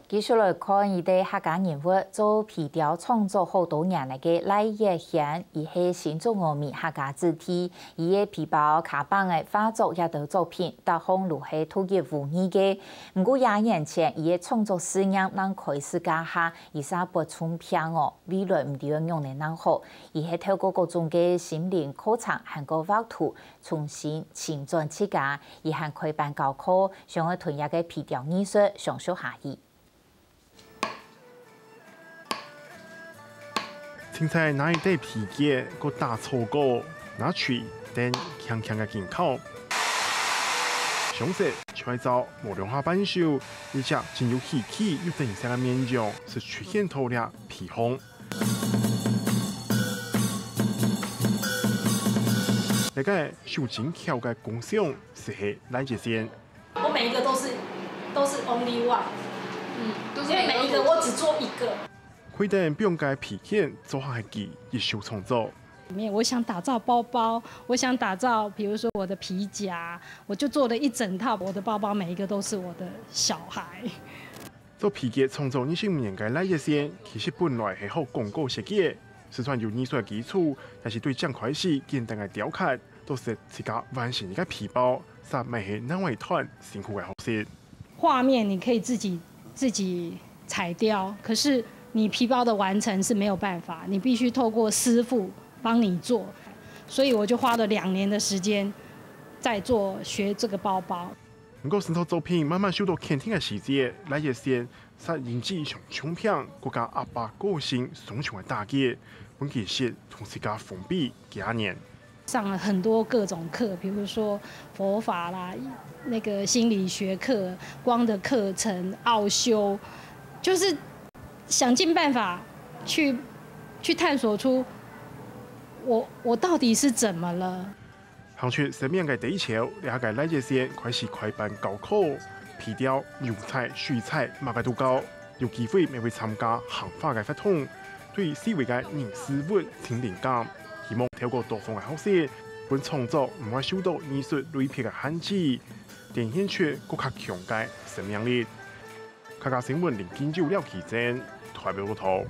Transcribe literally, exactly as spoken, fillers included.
繼續來看一個客家人物，做皮條創作好多年个賴月仙，佢係新竹峨眉客家子弟。佢个皮包、卡棒仔、畫作這兜作品，逐項都係獨一無二个。毋過，廿年前，佢个創作事業正開始加下，佢煞發重病哦，未來毋知愛仰仔正好。佢係透過各種个心靈課程，還過畫圖，重新尋轉自家。佢還開班教課，想愛同這个皮條藝術相續下去。 清採拿一垤皮革，過打草稿，拿錘等輕輕个緊敲。上色就愛照無兩下半首，一隻盡有喜氣又得人惜个面容，就出現在這皮項。這个手真巧个工匠，就係賴月仙。 我每一個都是都是 only one，嗯，都是因為每一個我只做一個。開店放个皮件做下係佢一手創作。裡面，我想打造包包，我想打造，比如說我的皮夾，我就做了一整套我的包包，每一個都是我的小孩。做皮件創作二十五年个賴月仙，其實本來係學廣告設計，雖然有藝術基礎，但是對正開始簡單个雕刻，都係自家完成一個皮包，煞乜係另外一段辛苦个學習。畫面你可以自己自己彩雕，可是你皮包的完成是沒有辦法，你必須透過師傅幫你做，所以我就花了兩年的時間在做學這個包包。毋過，承托作品慢慢受到肯定个時節，賴月仙煞因為傷重病，過加阿爸過身雙重个打擊，分佢識同自家封閉幾下年。 上了很多各種課，比如說佛法啦，那個心理學課、光的課程、奧修，就是想盡辦法去去探索出我我到底是怎麼了。行出生命个第一潮，這下个賴月仙開始開班教課，皮雕、油彩、水彩，麼个都教。 有機會乜會參加行畫个活動，對四圍个人事物尋靈感，希望透過多方个學習，分創作毋會受到藝術類別个限制，展現出更加強个生命力。客家新聞林金友、廖啟珍，台北報導。